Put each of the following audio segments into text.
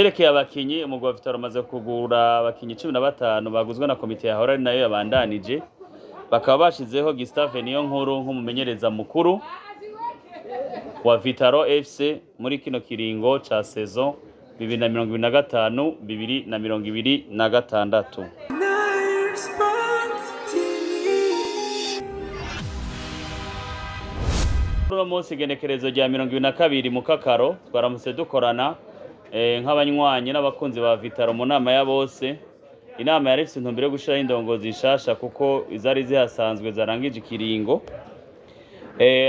Yerekeye abakinyi, umugwi wa Vital'O umaze kugura abakinyi 15 baguzwe na komite yahora ari nayo yabandanije, bakaba bashizeho Gustave Niyonkuru nk'umumenyereza mukuru wa Vital'O FC muri kino kiringo ca saison 2025 2026. Nile Sports TV. Kuri uno munsi, igenekerezo rya 22 Mukakaro, twaramutse dukorana nk'abanywanyi n'abakunzi ba Vital'O mu nama ya bose. Inama yari ifise intumbero yo gushiraho indongozi nshasha kuko izari zihasanzwe zarangije ikiringo.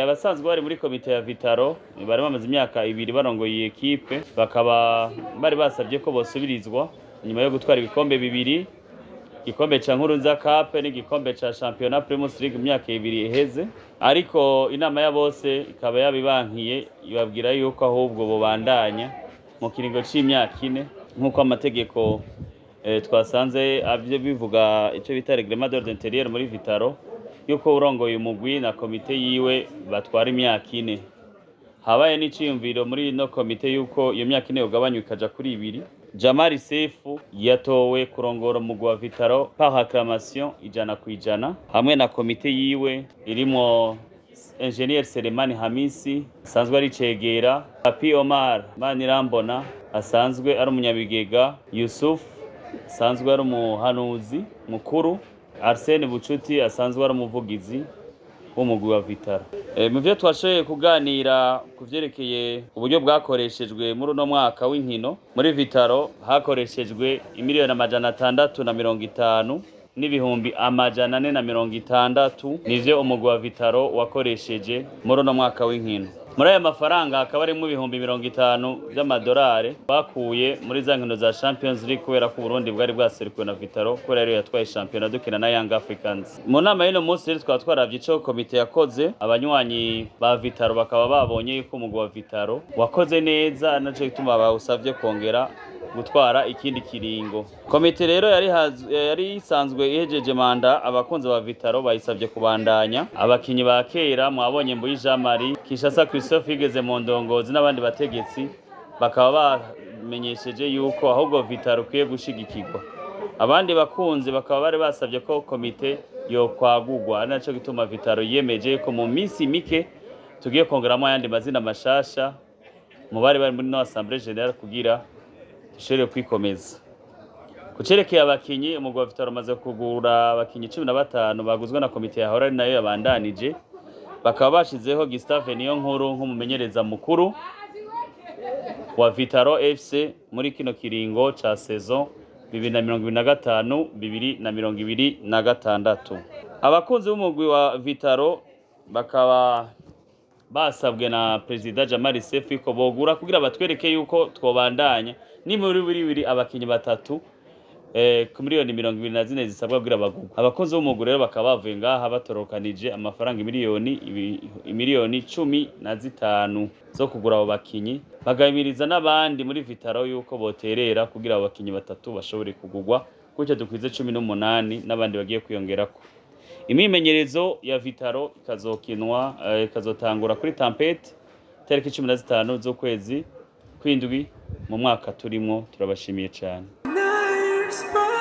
Abasanzwe bari muri komite ya Vital'O bari bamaze imyaka 2 barongoye iyi ekipe, bakaba bari basabye ko bosubirizwa nyuma yo gutwara ibikombe bibiri, igikombe ca Nkurunziza Cup n'igikombe ca Championnat Primus League mu myaka 2 iheze. Ariko inama ya bose ikaba yabibankiye, ibabwira yuko ahubwo bobandanya mu kiringo c'imyaka 4 nk'uko amategeko twasanze avyo bivuga, ico bita règlement d'ordre intérieur muri Vital'O, yuko urongoye umugwi na komite yiwe batwara imyaka 4. Habaye n'iciyumviro muri ino komite yuko iyo myaka 4 yogabanywa ikaja kuri 2. Jamari Sefu yatowe kurongora umugwi wa Vital'O par acclamation 100% hamwe na komite yiwe irimwo Engineer Selemani Hamisi asanzwe ari cegera, Papi Omar Manirambona asanzwe ari umunyabigega, Yusuf asanzwe ari umuhanuzi mukuru, Arsene Bucuti asanzwe ari umuvugizi w'umugwi wa Vital'O. Mu vyo twashoboye kuganira ku vyerekeye uburyo bwakoreshejwe muri uno mwaka w'inkino muri Vital'O, hakoreshejwe 650,460,000, nivyo umugwi wa Vital'O wakoresheje muri uno mwaka w'inkino. Muri aya mafaranga hakaba harimwo 50,000 vy'amadolari bakuye muri za nkino za Champions League, kubera ko Burundi bwari bwaserukiwe na Vital'O, kubera ariyo yatwaye shampiyona dukina na Young Africans. Mu nama y'uno munsi rero twaba twaravye ico komite yakoze, abanywanyi ba Vital'O bakaba babonye yuko umugwi wa Vital'O wakoze neza, naco gituma bawusavye kongera gutwara ikindi kiringo. Komite rero yari isanzwe ihejeje manda, abakunzi ba Vital'O bayisavye kubandanya. Abakinyi ba kera mwabonye, Mbuyi Jean Marie, Kinshasa Christophe yigeze mu ndongozi, n'abandi bategetsi bakaba bamenyesheje yuko ahubwo Vital'O ukwiye gushigikirwa. Abandi bakunzi bakaba bari basavye ko komite yo kwagurwa, ari naco gituma Vital'O yiyemeje ko mu minsi mike tugiye kongeramo ayandi mazina mashasha mu bari bari muri no assemblée générale kugira dushobore kwikomeza. Kucerekeye abakinyi, umugwi wa Vital'O umaze kugura abakinyi 15 baguzwe na komite yahora ari nayo yabandanije, bakaba bashizeho Gustave Niyonkuru nk'umumenyereza mukuru wa Vital'O FC muri kino kiringo ca saison 2025 2026. Abakunzi b'umugwi wa Vital'O bakaba basabwe na Perezida Jamali Sefu ko bogura kugira batwereke yuko twobandanya ni muri buri abakinyi batatu ku 24 miliyoni zisabwa kugira bagurwe. Abakunzi b'umugwi rero bakaba bavuye ngaha batorokanije amafaranga 15 miliyoni zo kugura abo bakinyi, bagahimiriza n'abandi muri Vital'O yuko boterera kugira abo bakinyi batatu bashobore kugurwa, gutyo dukwize 18 n'abandi bagiye kwiyongerako. Imyimenyerezo ya Vital'O ikazokinwa ikazotangura kuri Tempete tariki 15 z'ukwezi kwindwi mu mwaka turimwo. Turabashimiye cyane. Nile Sports.